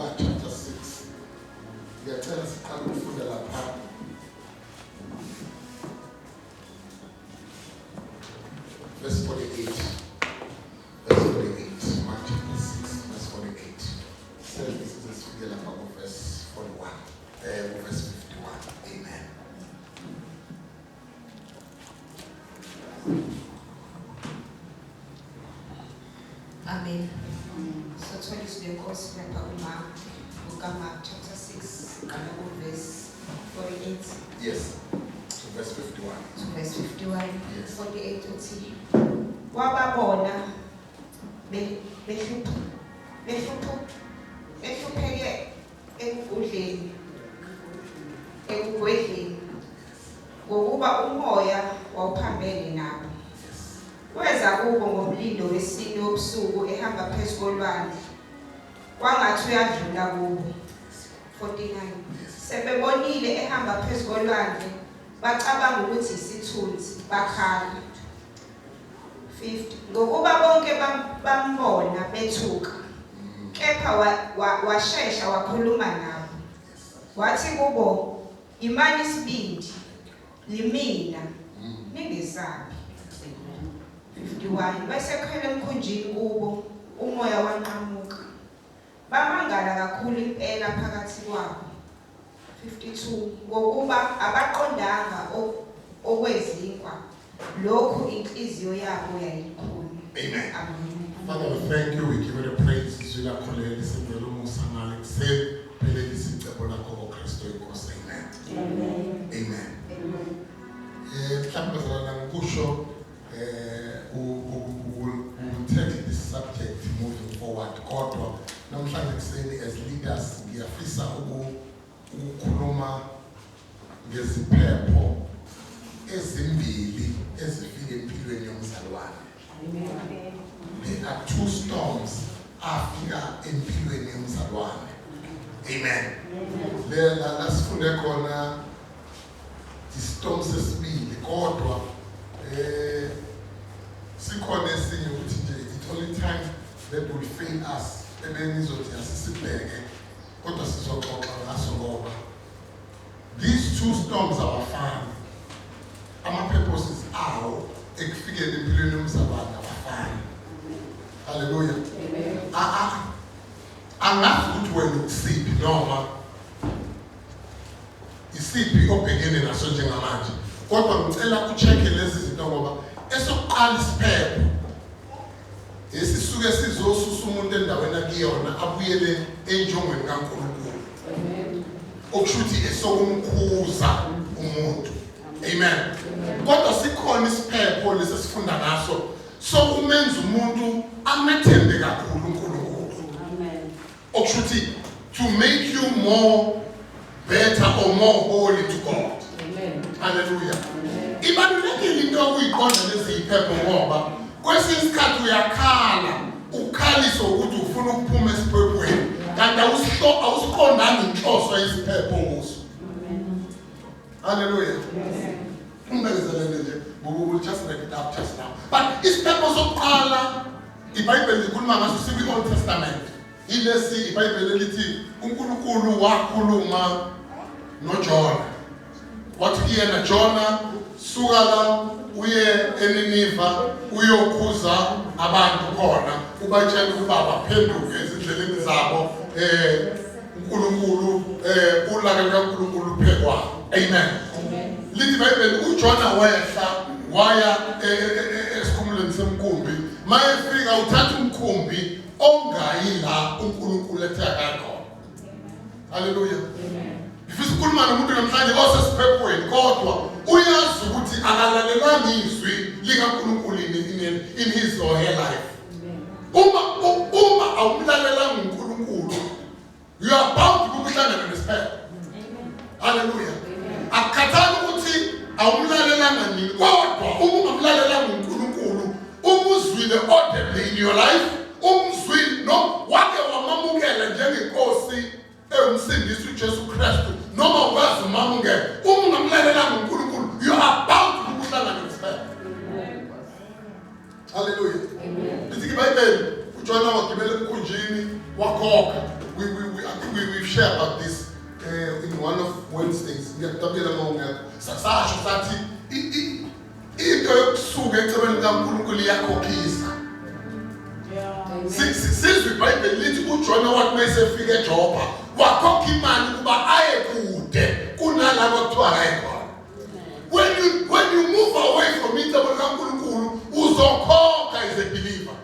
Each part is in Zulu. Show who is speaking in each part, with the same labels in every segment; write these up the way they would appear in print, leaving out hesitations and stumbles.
Speaker 1: Mark chapter 6. Ngiyacela siqale ukufunda lapha. Verse 48. Verse 48. Mark chapter 6 verse 48. Size sifike lapha ku verse 41. Verse 51. Amen.
Speaker 2: Amen. Sothola izwi lenkosi lapha kuMark, kukaMark chapter 6, qala ku-verse 48
Speaker 1: Yes. To verse 51.
Speaker 2: To verse 51.
Speaker 1: Yes.
Speaker 2: 48 uthi wababona behlupheke ekugwedleni ngokuba umoya wawuphambene nabo. Weza kubo ngomlindo wesine wobusuku ehamba phezu kolwandle, kwangathi uyadlula kubo. 49 Sebebonile ehamba phezu kolwandle, bacabanga ukuthi isithunzi, bakhala. 50 Ngokuba bonke bambona bethuka, kepha washesha wakhuluma nabo, wathi kubo, "Imani isibindi, limina, ningesabi." 51 Bese khwela emkhunjini kubo, umoya wanqamuka. Bamangala kakhulu impela phakathi kwabo. 52 Ngokuba abaqondanga okwezinkwa lokhu, inhliziyo yabo yayilukhuni.
Speaker 1: Amen.
Speaker 2: Amen.
Speaker 1: Father, we thank you. We give you the praise. Izwi lakho leli senzela umusa ngale kuseni. Phelelisa icebo lakho ngoKristu inkosi. Amen.
Speaker 2: Amen.
Speaker 1: Amen.
Speaker 2: Amen.
Speaker 1: Mhlawumbe bazalwane ngikusho we will take this subject moving forward, kodwa namhlanje kuseni as leaders ngiyafisa ukukhuluma ngeziphepho ezimbili ezifika empilweni yomzalwane. There are two storms afika empilweni yomzalwane. Amen. Le la sifunde khona istorm sesibili, kodwa sikhona esinye ukuthi nje it's only time that will fail us ebenizothi asisibheke, kodwa sizoxoxa ngaso ngoba these two storms awafani, ama-purposes awo ekufikeni empilweni yomzalwane awafani. Haleluya. Angazi ukuthi wena ukusiphi noma isiphi obhekene naso njengamanje, kodwa ngicela u-check-e lezi zinto, ngoba esokuqala isiphepho esisuke sizosusa umuntu endaweni akuyona abuyele enjongweni kaNkulunkulu, okusho ukuthi esokumkhuza umuntu. Amen. Kodwa sikhona isiphepho lesi esifunda ngaso sokumenza umuntu amethembe kakhulu uNkulunkulu, okusho ukuthi to make you more better or more holy to God. Hallelujah. Ibalulekile into yokuyiqonda lezi yiphepho, ngoba kwesinye isikhathi uyakhala, ukhaliswa ukuthi ufuna ukuphuma esiphephweni, kanti awusiqondanga inhloso yesiphepho kuso. Hallelujah. Umbekezelele nje, we will just wrap it up just now. But isiphepho sokuqala iBhayibheli likhuluma ngaso sikwi-Old Testament, ilesi iBhayibheli elithi uNkulunkulu wakhuluma noJona, wathi kuyena, "Jona, suka la uye eNiniva, uyokhuza abantu khona, ubatshele ukuba baphenduke ezindleleni zabo, uNkulunkulu ulaka likaNkulunkulu phekwa." Amen. Lithi iBhayibheli uJona wehla waya esikhumulweni semkhumbi. Mayefika uthatha umkhumbi ongayi la uNkulunkulu ethe akakhona. Haleluya. Ngifisa ukukhuluma nomuntu namhlanje osesiphephweni, kodwa uyazi ukuthi akalalelanga izwi likaNkulunkulu in his or her life. Uma awumlalelanga uNkulunkulu, you are bound ukuhlangana nesiphepho. Haleluya. Akukhathali ukuthi awumlalelanga nini, kodwa uma ungamlalelanga uNkulunkulu, umuzwile audibly in your life, umzwile no wake wamamukela njengenkosi ewumsindisi uJesu Kristu, noma ukwazi umamukela, uma ungamlalelanga uNkulunkulu, you are bound ukuhlangana nesiphepho. Haleluya. Lithi iBhayibheli uJona wagibela emkhunjini, wakhokha. We we've shared about this in one of Wednesdays. Ngiyakudabukela uma ungekho. Sasho sathi into yokusuka ecebeni likaNkulunkulu iyakhokhisa. Sizwe iBhayibheli lithi uJona wathi mayesefika eJopha wakhokha imali ukuba aye kude kunalabo kuthiwa akaye khona. When you move away from icebo likaNkulunkulu uzokhokha as a believer.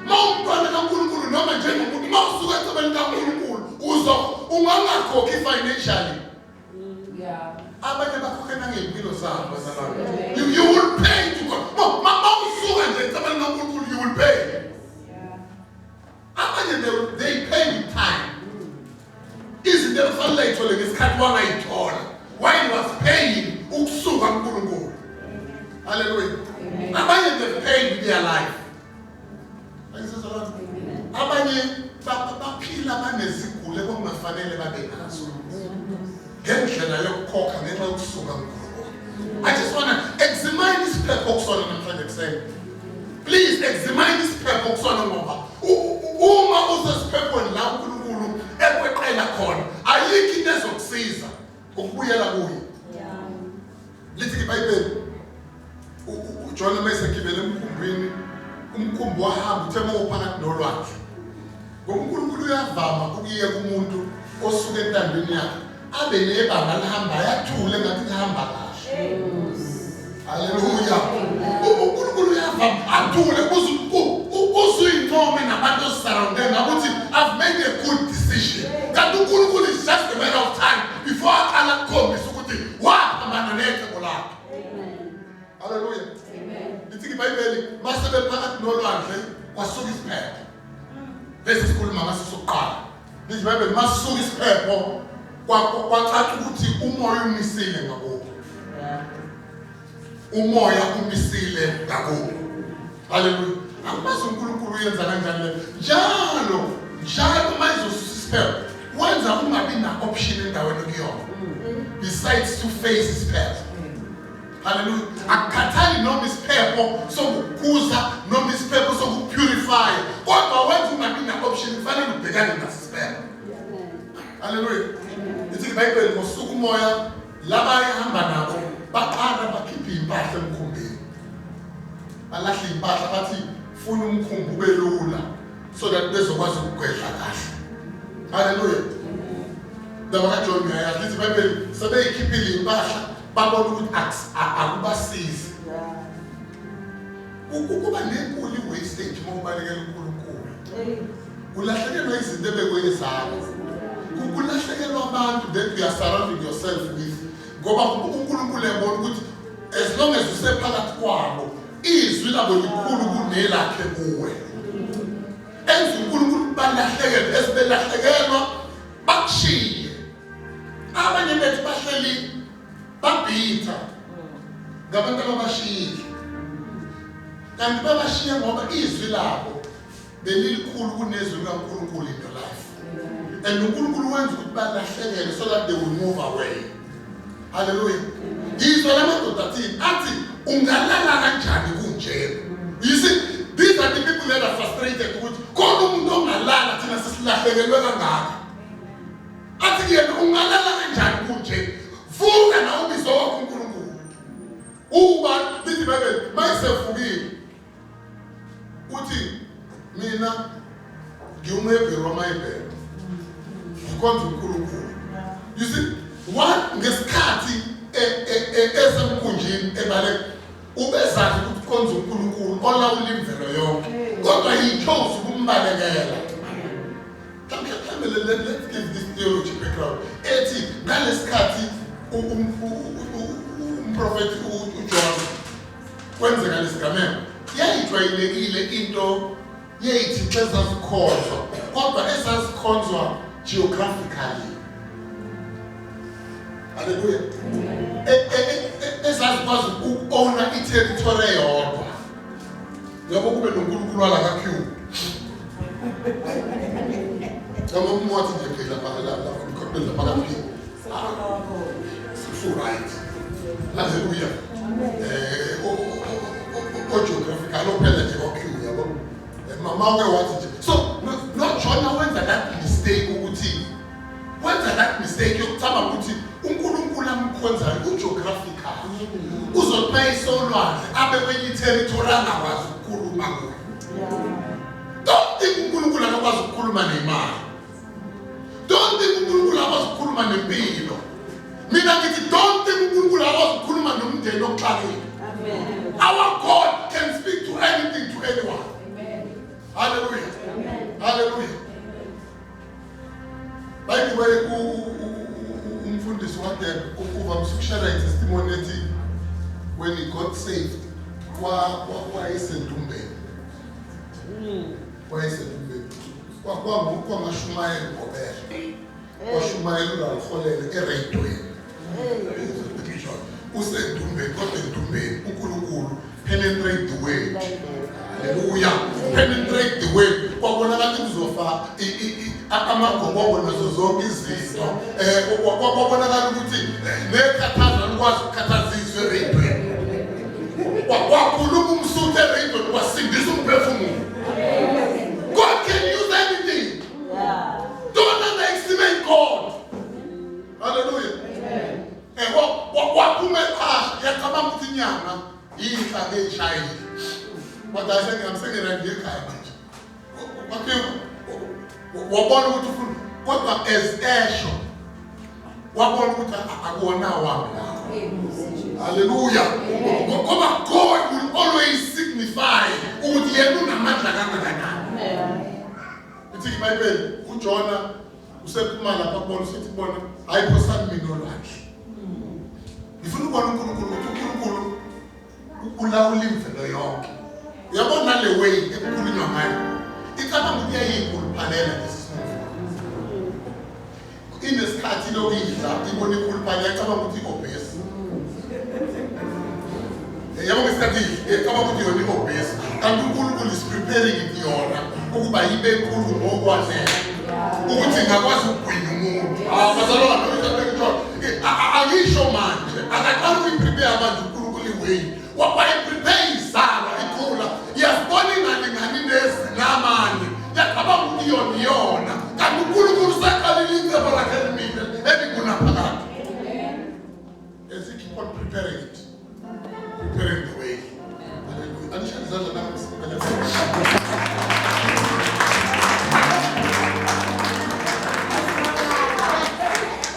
Speaker 1: Uma umntwana kaNkulunkulu noma njengomuntu uma usuka ecebeni likaNkulunkulu uzo ungangakhokhi financially. Abanye bakhokhe nangey'mpilo zabo, bazalwane. You will pay to God. Ma usuka nje ecebeni likaNkulunkulu, you will pay. Abanye they pay with time. Izinto ekufanele ayithole ngesikhathi wangayithola while he was paying ukusuka kuNkulunkulu. Hallelujah. Abanye they paid with their life. Abanye baphila banezigulo ekungafanele babe nazo ngendlela yokukhokha ngenxa yokusuka kuNkulunkulu. I just wanna examine isiphepho kusona namhlanje kuseni. Please examine isiphepho kusona, ngoba uma usesiphephweni la uNkulunkulu ekweqela khona, ayikho into ezokusiza ukubuyela kuye. Lithi iBhayibheli uJona mayesegibele emkhumbini, umkhumbi wahamba, uthe uma uphakathi nolwandle, ngoba uNkulunkulu uyavama ukuyeka umuntu osuka entandweni yakhe abe nebanga lihambayo, athule ngathi lihamba kahle. Haleluya. UNkulunkulu uyavama athule uzuyincome nabantu ozisurrounde ngakuthi I've made a good decision, kanti uNkulunkulu is just a matter of time before aqala kukhombisa ukuthi waphambana necebo lakhe. Haleluya. Lithi iBhayibheli mase bephakathi nolwandle kwasuka isiphepho. Lesi sikhuluma ngaso sokuqala. Lithi iBhayibheli masuka isiphepho kwacaca ukuthi umoya umisile ngakubo. Umoya umisile ngakubo. Haleluya. Akumazi uNkulunkulu uyenza kanjani le. Njalo njalo uma izosusa isiphepho wenza ungabi na option endaweni okuyona besides to face isiphepho. Haleluya. Akukhathali noma isiphepho sokukhuza noma isiphepho sokupurify, kodwa wenza ungabi na option, kufanele ubhekane naso isiphepho. Haleluya. Ithi iBhayibheli ngosuku umoya, laba ayehamba nabo baqala bakhipha impahla emkhumbini, balahla impahla, bathi funa umkhumbi ube lula so that bezokwazi ukugwedla kahle. Haleluya. Ndaba kaJohn ngiyayazi. Lithi iBhayibheli sebeyikhiphile impahla, babona ukuthi akubasizi. Ukuba nenkulu i-wastage uma ubalekela uNkulunkulu, ulahlekelwa izinto ebekwezakho, kulahlekelwa abantu that you are surrounding yourself with, ngoba uNkulunkulu ebona ukuthi as long as usephakathi kwabo izwi labo likhulu kunelakhe kuwe. Enza uNkulunkulu balahlekelwe, esibelahlekelwa bakushiye. Abanye bethu bahleli babhitha ngabantu ababashiyile, kanti babashiye ngoba izwi labo belilikhulu kunezwi likaNkulunkulu in your life, and uNkulunkulu wenza ukuthi balahlekelwe so that they will move away. Haleluya. Yizwa la madoda athini, athi ungalala kanjani kunjena? You see, these are the people that are frustrated ukuthi khona umuntu ongalala thina sesilahlekelwe kangaka. Athi kuyena, ungalala kanjani kunje? Vuka nawe, ubizo wakho uNkulunkulu uba. Lithi iBhayibheli mayisevukile uthi, mina ngiwumHebheru wamaHebheru, ngikhonza uNkulunkulu. You see, one ngesikhathi esemkhunjini ebaleka ubezazi ukuthi ukhonza uNkulunkulu olawula imvelo yonke, kodwa he chose ukumbalekela. Mhlawumbe let's give this theology background ethi ngalesikhathi umprofethi uJohn kwenzeka lesigameko, yayijwayelekile into yey'thixo ezazikhonzwa, kodwa ezazikhonzwa geographically. Haleluya. Ezazikwazi uku-owna i-territory eyodwa, yabo, kube nonkulunkulu wala ka-Q noma umwathi nje phela lapha ka-P su right. Haleluya. O-geographical ophela nje kwa-Q, yabo. Mama uke wathi nje so noJona wenza that mistake ukuthi Uzothi mayisolwandle abe kwenye iterritory angakwazi ukukhuluma kuyo. Don't think uNkulunkulu akakwazi ukukhuluma nemali. Don't think uNkulunkulu akwazi ukukhuluma nempilo. Mina ngithi don't think uNkulunkulu akwazi ukukhuluma nomndeni oxakile. Our God can speak to anything, to anyone. Hallelujah. Hallelujah. By the way, umfundisi wakhe uvamise ukushare i-testimony ethi when he got saved wayesendumbeni. Wayesendumbeni. Kwangashumayela ngobele. Washumayela uRalholele ereyidweni. Usendumbeni, kodwa endumbeni uNkulunkulu penetrate the word. Hallelujah. Penetrate the word. Kwabonakala kuzofa amagobongo nazo zonke izinto. Kwabonakala ukuthi nekhathaza likwazi ukukhathaza izwi ereyidweni. Kwakhuluma umsuthu ereyidweni kwasindisa umphefumulo. God can use anything. Don't underestimate God. Hallelujah. Waphuma eqasha yacabanga ukuthi inyama yinhlaka eyishayile. Kodwa sengihamsengena nje ekhaya manje. Wathi wabona ukuthi ufuna, kodwa as esho wabona ukuthi akuwona wami la. Hallelujah. Ngoba God will always signify ukuthi yena unamandla kangakanani. Ithi iBhayibheli uJona usephuma lapha kubona usithi kubona hayi phosani mina olwandle. Ngifuna ukubona uNkulunkulu ukuthi uNkulunkulu ulawula imvelo yonke. Uyabona le way ekukhulunywa ngayo. Icabanga ukuthi yayikhuluphalela lesi sinofu. Inesikhathi lokudla ibona ikhuluphalela yacabanga ukuthi i-obese. Yabo ngesikhathi icabanga ukuthi yona i-obese. Kanti uNkulunkulu is preparing it yona ukuba ibe nkulu ngokwanele. Ukuthi ingakwazi ukugwinya umuntu. Ah bazalwane, angisho manje akaqala ukuyiprepare manje uNkulunkulu iway. Wayiprepare izalwa ikhula. Iyazibona ingalingani nezinamanye. Yacabanga ukuthi yona iyona. Kanti uNkulunkulu usaqalile icebo lakhe elimile elingunaphakade. As he keep on preparing it. Preparing the way. Hallelujah. Anishaye izandla nami.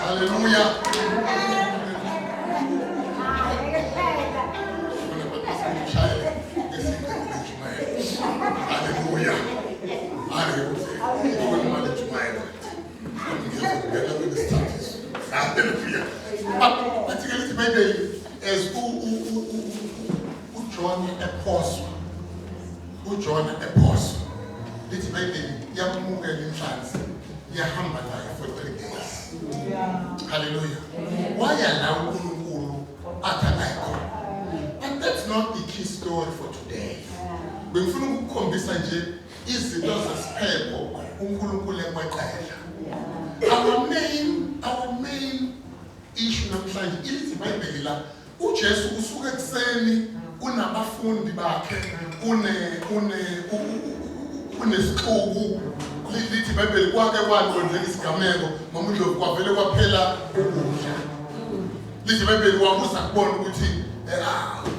Speaker 1: Hallelujah. Hallelujah. Hallelujah. But lithi iBhayibheli as uJohn ephoswa, uJohn ephoswa, lithi iBhayibheli yamukela inhlanzi yahamba naye for 3 days. Hallelujah. Waya la uNkulunkulu athi akayikhona. But that's not the key story for today. Bengifuna ukukukhombisa nje izinto zesiphepho uNkulunkulu ekweqela. Our main issue namhlanje ilithi iBhayibheli la uJesu usuka ekuseni unabafundi bakhe une une unesixuku. Lithi iBhayibheli kwake kwaqondeka isigameko mama uNdlovu kwavele kwaphela ukudla. Lithi iBhayibheli wabuza kubona ukuthi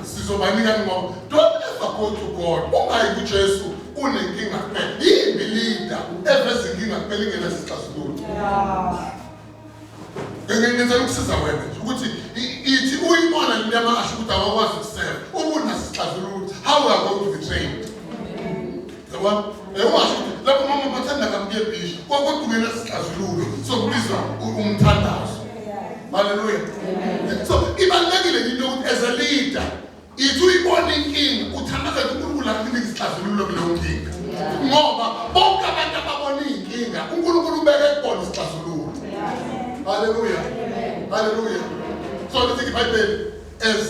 Speaker 1: sizobanika ngoba don't ever go to God, ungayi kuJesu unenkinga kuphela. Yimbi leader eveza inkinga kuphela ingenasixazululo. Ngenzela ukusiza wena nje ukuthi ithi uyibona le nto asho ukuthi awakwazi ukuseva ubunaso isixazululo ukuthi how we are going to be trained. Yabona, ungasho ukuthi lapho mama bathanda kabi ebhishi kodwa ungenasixazululo sokubiza umthandazo. Haleluya. So ibalulekile into yokuthi as a leader ithi uyibona inkinga uthandaza uNkulunkulu akunike isixazululo kuleyo nkinga, ngoba bonke abantu ababona iy'nkinga uNkulunkulu ubeke kubona isixazululo. Haleluya, haleluya. So lithi iBhayibheli as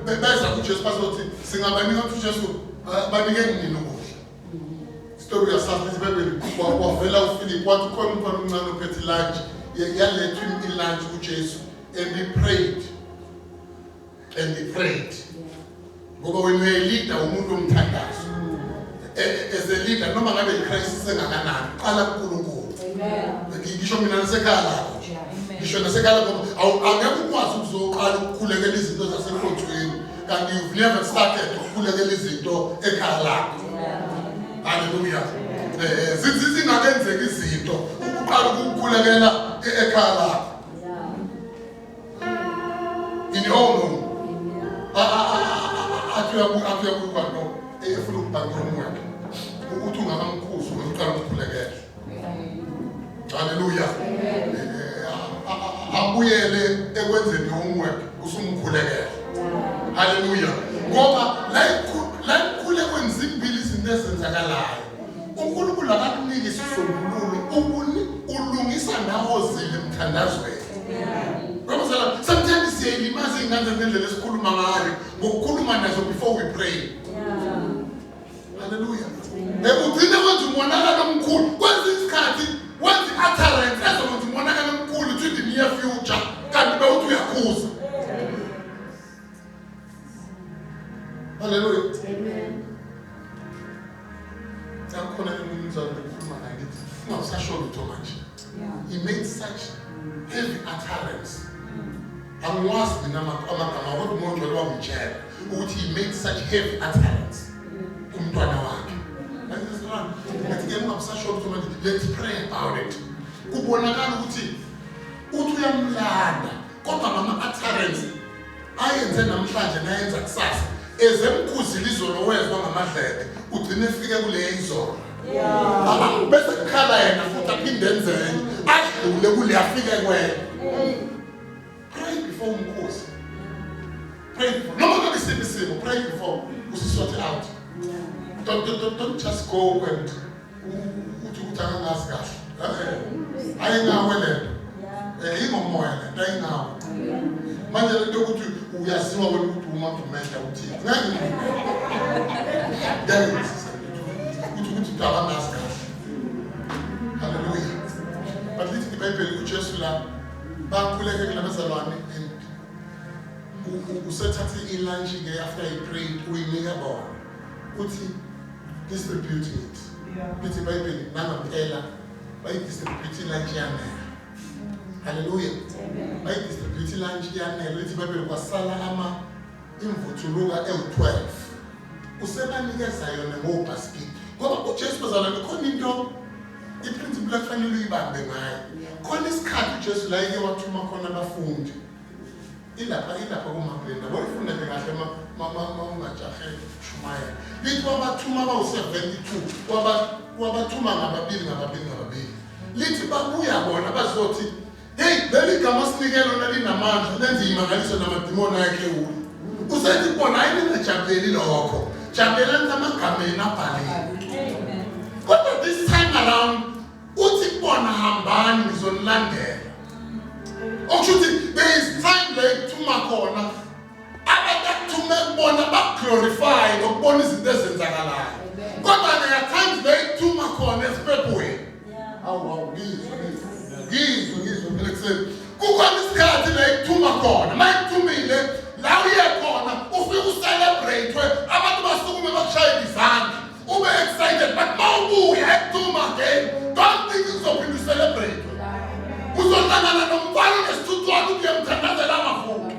Speaker 1: beza kuJesu bazothi singabanika ukuthi uJesu banike nini ukudla. Story uyasazi, lithi iBhayibheli kwavela uFilip wathi ukhona umfana omncane ophethe ilunch. Yalethwa ilunch kuJesu and he prayed and he prayed, ngoba wena uyayi-leader umuntu omthandazo. As a leader, noma ngabe i-crisis engakanani, qala kuNkulunkulu. Ngisho mina nisekhaya lakho nje. Ngisho nasekhaya ngoba angeke ukwazi ukuzoqala ukukhulekela izinto zasenkonzweni kanti you've never started ukukhulekela izinto ekhaya lakho. Haleluya. Zingakenzeki izinto ukuqala ukukhulekela ekhaya lakho. In your own home. Athi uyabuka no efuna ukubhaka homework. Ukuthi ungakamkhuzi uqala ukukhulekela. Haleluya. Abuyele ekwenzeni homework usumkhulekela. Haleluya. Ngoba la ikukhulekweni zimbili izinto ezenzakalayo. uNkulunkulu akakuniki isisombululo, ulungisa nawo zile emthandazweni. Uyabona, sometimes siyayilimaza iy'ngane ngendlela esikhuluma ngayo, ngokukhuluma nazo before we pray. Haleluya. Ugcine wenza umonakalo omkhulu. Kwenza isikhathi wenza i-utterance ezokwenza umonakalo omkhulu to the near future, kanti bewuthi uyakhuza. Haleluya. Amen. Nakhona umnumzane bekhuluma naye ngithi ungawusasho lutho manje. He made such heavy utterance. Angiwazi mina amagama kodwa uMoya oNgcwele wangitshela ukuthi he made such heavy utterance kumntwana wakhe. Ngathi ke ungabusasho lutho manje, let's pray about it. Kubonakala ukuthi uthi uyamlanda kodwa ngama-utterance ayenze namhlanje nayenza kusasa ezemkhuzile izolo wezwa ngamadlebe ugcine efike kule izolo bese kukhala yena futhi aphinde enzenye adlule kule afike kwena. Pray before umkhuzi, pray before noma ngabe isiphi isimo, pray before usisort out. Don't just go and uthi ukuthi akangazi kahle. Ayingawe lento, ingomoya lento, ayingawe. Manje lento yokuthi uyaziwa wena ukuthi umagumenda uthini, ngeke ngeke ukuthi akangazi kahle. Haleluya. But lithi iBhayibheli uJesu la bakhuleke kulabazalwane and usethathe ilunch-ke after he prayed, uyinika bona, uthi distribute it. Lithi iBhayibheli nangampela bayidistribute ilunch yanele. Haleluya. Bayidistribute ilunch yanele. Lithi iBhayibheli kwasala ama imvuthuluka ewu-12, usebanikeza yona ngobhasikidi. Ngoba uJesu, bazalwane, khona into iprinciple ekufanele uyibambe ngayo. Khona isikhathi uJesu la ike wathuma khona abafundi, ilapha kumablenda boyifunda nje kahle ma ungajahe shumayela. Lithi wabathuma abawu-72, wabathuma ngababili ngababili ngababili. Lithi babuya bona bazothi, hey, leli gama sinike lona linamandla, lenze imangaliso namadimoni ayekhe. Usethi kubona, hayi, ningajabuleli lokho, jabulelani amagameni abhaliwe. Kodwa this time around uthi kubona, hambani, ngizonilandela. Okusho ukuthi there is time la ekuthuma khona abantu akuthume kubona bakuglorify ngokubona izinto ezenzakalayo, kodwa there are times la ekuthuma khona esiphephweni. Awu awu, ngizwe ngizwe ngizwe phela ekuseni. Kukhona isikhathi la ekuthuma khona, uma ekuthumile la uye khona ufike ucelebrate, abantu basukume bakushayele izandla, ube excited. But uma ubuya ekuthuma again, don't think uzophinda ucelebrate. Uzohlangana nomfana nesithuthwane ukuthi uyamthandazela, angavuki.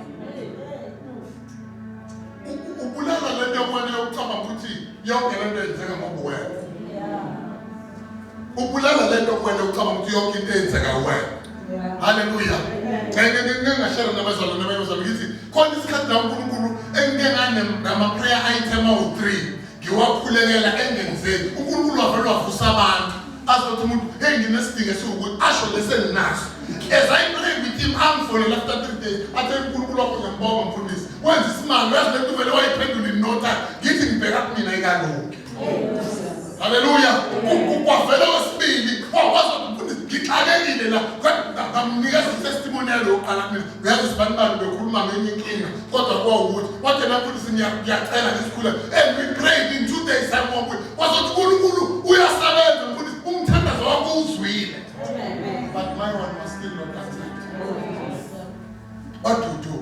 Speaker 1: Ubulala lento yokwena yokucabanga ukuthi yonke lento yenzeka ngoba wena. Ubulala lento kuwena ucabanga ukuthi yonke into eyenzeka wena. Haleluya. Ngeke ngashare nabazalwane nabazalwane ngithi khona isikhathi la uNkulunkulu engike nama-prayer item awu-3 ngiwakhulekela engenzeki. UNkulunkulu wavele wavusa abantu azothi umuntu, hey, nginesidingo esiwukuthi asho lesenginaso. As I pray with him, angifonele after 3 days, athi, uNkulunkulu wakho ngiyambonga mfundisi, wenza isimanga. Uyazi lento uvele wayiphendula in no time. Ngithi ngibheka kumina ikalungi. Haleluya. Kwavela wesibili wakwazi ukuthi mfundisi ngixakekile la, ngamnikeza itestimony yalo yokuqala kumina. Uyazi sibani bani bekhuluma ngenye inkinga, kodwa kwawukuthi wathi yena, mfundisi, ngiyacela ngisikhule. And we prayed, in 2 days time wabuya wazothi uNkulunkulu uyasebenza mfundisi, umthandazo wakho uzwile. But my one was still not answered. What do you do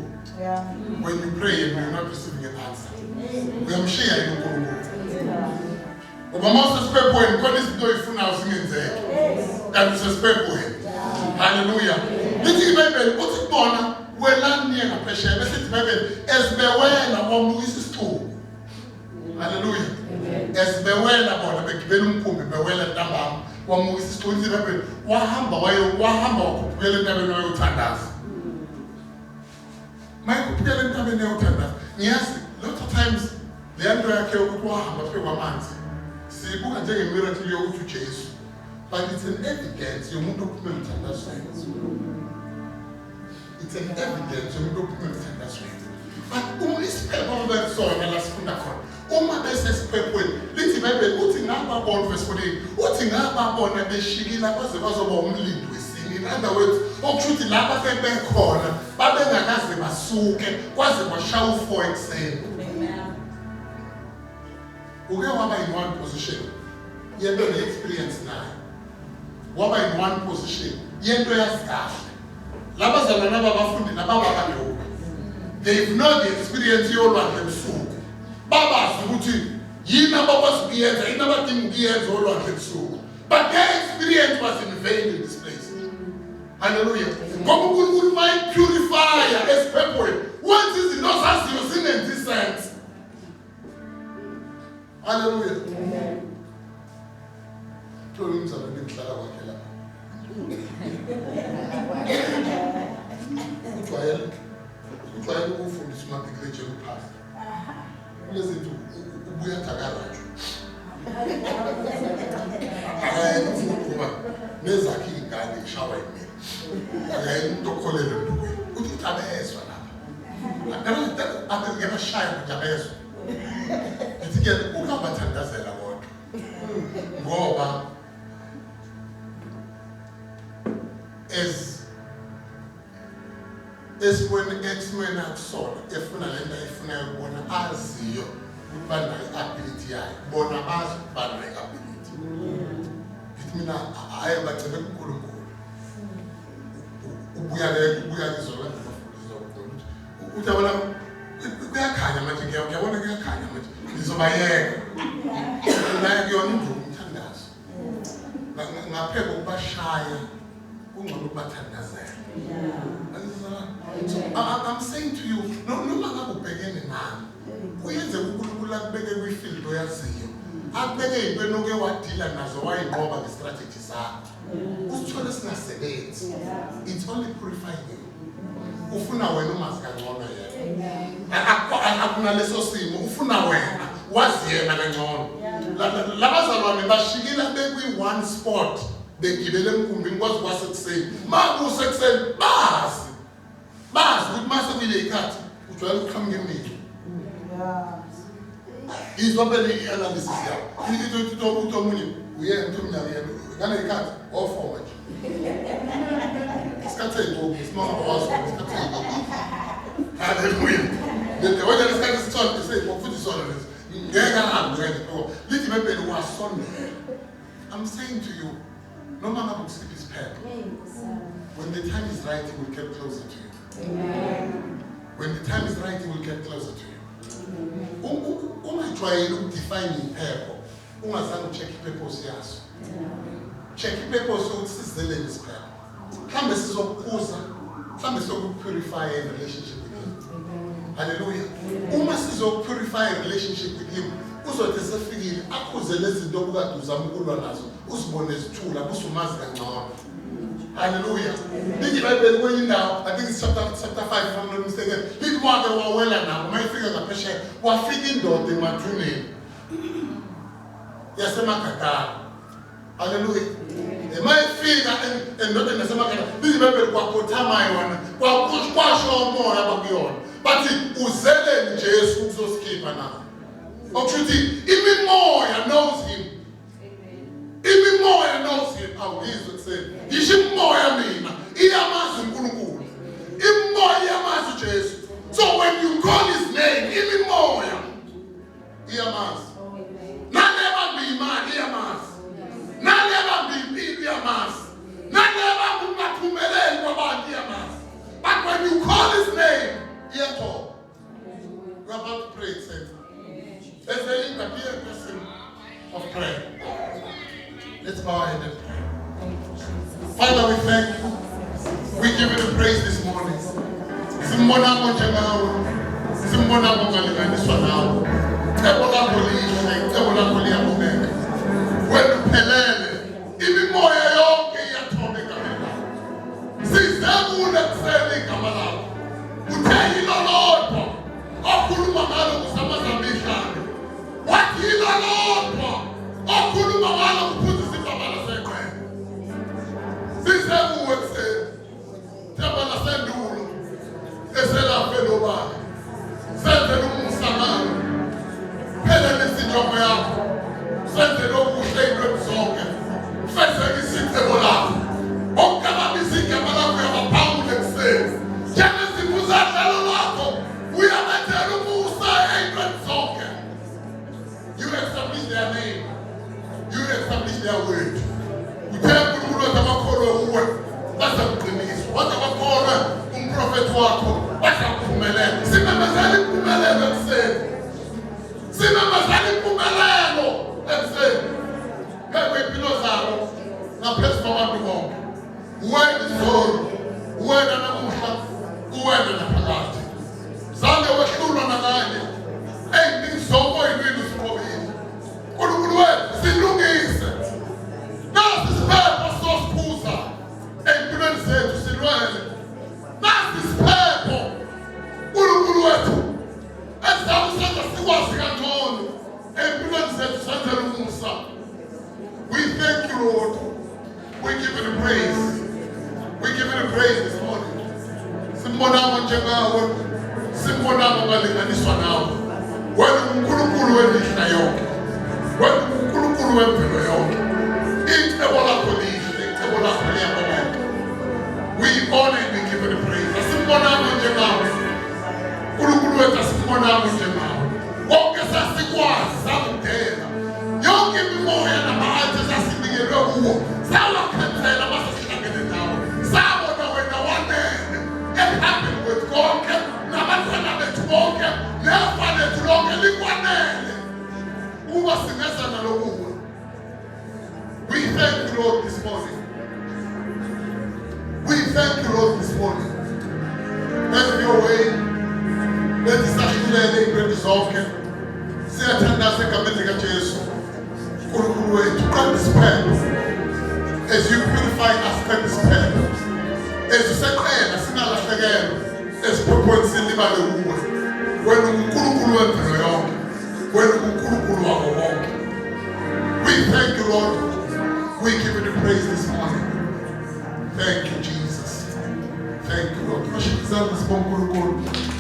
Speaker 1: when you pray and you're not receiving an answer? Uyamshiya yini uNkulunkulu? Ngoba uma usesiphephweni khona izinto oyifunayo zingenzeki kanti usesiphephweni. Haleluya. Lithi iBhayibheli uthi kubona welani niye ngaphesheya, bese lithi iBhayibheli ezibewela wamukisa isixuku. Haleluya. Ezibewela bona begibela umkhumbi bewela ntambama, wamukisa isixuku. Lithi iBhayibheli wahamba wahamba wakhuphukela entabeni wayothandaza. Mayekhuphukela entabeni yayothandaza, ngiyazi lot of times leya nto yakhe yokuthi wahamba phezu kwamanzi siyibuka njengemiracle yokuthi uJesu, but it's an evidence yomuntu ophuma emthandazweni. It's an evidence yomuntu ophuma emthandazweni. But uma isiphepho ababekusona la sifunda khona, uma besesiphephweni, lithi iBhayibheli uthi ngababona, verse 48, uthi ngababona beshikila baze bazoba umlindi wesine. In other words, okusho ukuthi laba bebekhona babengakaze basuke kwaze kwashaya u-4 ekuseni. Uke waba in one position yento ne-experience nayo, waba in one position yento yazi kahle. Labazalwane ababafundi nababa kalokhu, they've know the experience yolwandle ebusuku, babazi ukuthi yini abakwazi ukuyenza, yini abadinga ukuyenza olwandle ebusuku, but their experience was in vain in this place. Haleluya. Ngoba uNkulunkulu uma epurifya esiphephweni wenza izinto zaziyo zingenzi sense. Haleluya. Thola umzalwane engihlala kwakhe lapha, ujwayele ukufundisa umatikuletsheni uphasa kulezi nto, ubuya athi akarajo, akayena ufuna ukuba nezakhe iy'ngane ishawa yimina, akayena umuntu okholelwa emntukweni. Uthi abezwa lapha, ngiyabashaya ukuthi abezwa. Ngithi-ke ukabathandazela kodwa, ngoba as esimweni esimweni akusona efuna le nto ayifunayo kubona aziyo ukuthi banayo i-ability yayo, bona bazi ukuthi banayo i-ability. Ngithi mina hhayi, bagcine kuNkulunkulu. Ubuya-ke, ubuya izolo kade uthi yabona kuyakhanya manje, ngiyabona kuyakhanya manje, ngizobayeka naye kuyona induku umthandazo. Ngaphe kokubashaya kungcono ukubathandazela. So I'm saying to you, no, noma ngabe ubhekene nami, kuyenzeka uNkulunkulu akubeke kwifield oyaziyo, akubeke ey'ntweni oke wadila nazo wayinqoba ngestrategy sakho, usithole singasebenzi. It's only purifying you, ufuna wena umazi kangcono yena. Akunaleso simo, ufuna wena wazi yena kangcono. Labazalwane bashikila bekwi-one spot begibele emkhumbini kwaze kwasekuseni. Makusekuseni bazi ukuthi mase kuyile ikhathi ujwayele ukuqhamuka imini. Izwa phela i-analysis yabo. Uthi omunye uyena, uthi omunye akuyena ngale ikhathi wafoma nje isikhathi sey'ngoku simangaba wazi isikhathi sey'ngoku. Haleluya. Wena lesikhathi sithole sey'ngoku futhi sona lesi ngeke ahambe ngeke. Lithi iBhayibheli wasondela. I'm saying to you, noma ngabe kusiphi isiphepho, when the time is right he will get closer to you. When the time is right he will get closer to you. Ungajwayeli ukudefine iphepho ungazange ucheck ipurpose yaso. Check ipurpose yokuthi sizeleni isiphepho. Mhlawumbe sizokukhuza, mhlawumbe sizokupurify in relationship with him. Haleluya. Uma sizokupurify in relationship with him, uzothi sefikile akhuze lezi zinto obukade uzama ukulwa nazo, uzibone zithula busumazi kangcono. Haleluya. Lithi iBhayibheli kwenye indawo, I think it's chapter 5 if I'm not mistaken, lithi wake wawela nabo, uma ifika ngaphesheya wafika indoda emathuneni yasemagadala. Haleluya. Uma ifika endodeni yasemagadala, lithi iBhayibheli kwakhothama yona, kwasho umoya bakuyona, bathi uzeleni Jesu ukuzosikhipha na? Okusho ukuthi imimoya knows him. Imimoya knows him. Awuyizwe ekuseni, ngisho imimoya mina iyamazi uNkulunkulu, imimoya iyamazi uJesu. So when you call his name, imimoya iyamazi, nale bamba imali iyamazi, nale bamba impilo iyamazi, nale bamba ukungaphumeleli kwabantu iyamazi. But when you call his name, iyathoba. We're about to pray, saints. As a leader, be a person of prayer. Let's bow our head and pray. Father, we thank you. We give give you the praise this morning. Simbonako njengawe, simbonako ngalinganiswa nawe. Icebo lakho lihle, icebo lakho liyaboneka. Wena uphelele, imimoya yonke iyathoba egameni lakho. Size kule kuseni igama lakho. Uthe yilo lodwa okhuluma ngalo kusamazama ihlane. Wathi yilo lodwa okhuluma ngalo kuphuzisa ibaba laseqele. Size kuwe kuseni. Themba lasendulo eselafe lobaba. Senzele umusa ngalo. Phelelisa injongo yakho. Senzele okuhle ey'ntweni zonke. Fezekisa icebo lakho. Bonke ababiza igama lakho uyabaphawula ekuseni. Njengezimvu zedlelo lakho uyabenzela umusa ey'ntweni zonke. You establish their name. You establish their word. Uthe uNkulunkulu wathi abakholwe uwe bazakuqiniswa. Wathi abakholwe umprofethi wakho bazakuphumelela. Simemezela impumelelo ekuseni. Simemezela impumelelo ekuseni. Phezu kwey'mpilo zabo naphezu kwabantu bonke. Uwena izolo, uwena namuhla, uwena naphakade. Zange wehlulwa nakanye. Ey'mpini zonke oyilwile usinqobile. Nkulunkulu wethu silungise. Nasi isiphepho sosikhuza ey'mpilweni zethu silwele. Nasi isiphepho Nkulunkulu wethu esizama usenza sikwazi kangcono ey'mpilweni zethu senzele umusa. We thank you, Lord. We give you the praise. We give you the praise this morning. Simbonako njengawe, simbonako ngalinganiswa nawe. Wena uNkulunkulu wemihla yonke. Wena uNkulunkulu wemvelo yonke. Icebo lakho lihle, icebo lakho liyaboneka. We honor and we give you the praise. Asimbonako njengawe. uNkulunkulu wethu asimbonako njengawe. Konke sasikwazi sakudela. Yonke imimoya nama-altar esasinikelwe kuwo sawakhansela mase sihlangene nawe. Sabona wena wanele ekuhambeni kwethu konke nabantwana bethu bonke nefa lethu lonke likwanele ukuba singeza nalo kuwe. We thank you, Lord, this morning. We thank you, Lord, this morning. Have your way. Lethi sahlulele ey'ntweni zonke. Siyathandaza egameni likaJesu. uNkulunkulu wethu, qeda isiphepho. As you purify us, qeda isiphepho. As useqela singalahlekelwa eziphephweni silibale kuwe. Wena unguNkulunkulu wemvelo yonke. Wena unguNkulunkulu wabo bonke. We thank you, Lord. We give you the praise this morning. Thank you, Jesus. Thank you, Lord. Mashiya izandla sibonge uNkulunkulu.